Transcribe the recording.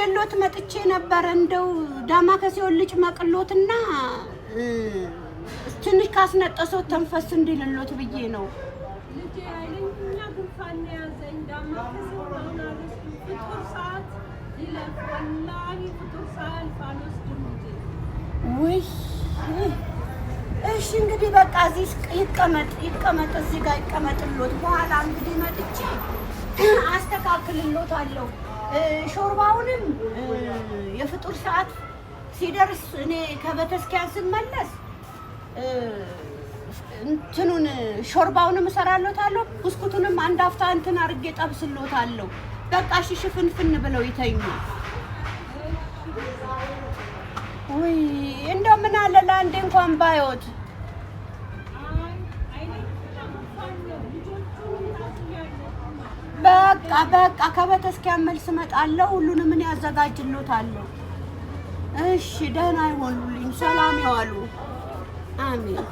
ይዤሎት መጥቼ ነበረ። እንደው ዳማከሴውን ልጭመቅሎትና ትንሽ ካስነጠሶት ተንፈስ እንዲልሎት ብዬ ነው። ልጄ ኃይለኛ ጉንፋን ነው የያዘኝ። ዳማከሴውን አሁን አልወስድም። ፍጡር ሰዓት ይለፍ፣ ወላሂ ፍጡር ሳያልፍ አልወስድም ልጄ። ውይ እሺ፣ እንግዲህ በቃ እዚህ ይቀመጥ ይቀመጥ፣ እዚህ ጋር ይቀመጥሎት። በኋላ እንግዲህ መጥቼ አስተካክልሎታለሁ። ሾርባውንም የፍጡር ሰዓት ሲደርስ እኔ ከቤተክርስቲያን ስመለስ እንትኑን ሾርባውንም እሰራሎታለሁ፣ ብስኩቱንም አንድ አፍታ እንትን አድርጌ ጠብስሎታለሁ። በቃ እሺ፣ ሽፍንፍን ብለው ይተኙ። ውይ እንደው ምን አለ ለአንዴ እንኳን ባዮት። አይ ኃይለኛ ጉንፋን ነው። ልጆቹንም ታስያለሽ። በቃ በቃ ከቤተክርስቲያን መልስ እመጣለሁ። ሁሉንም እኔ አዘጋጅሎታለሁ። እሺ ደህና ይሆኑልኝ፣ ሰላም ይዋሉ። አሜን።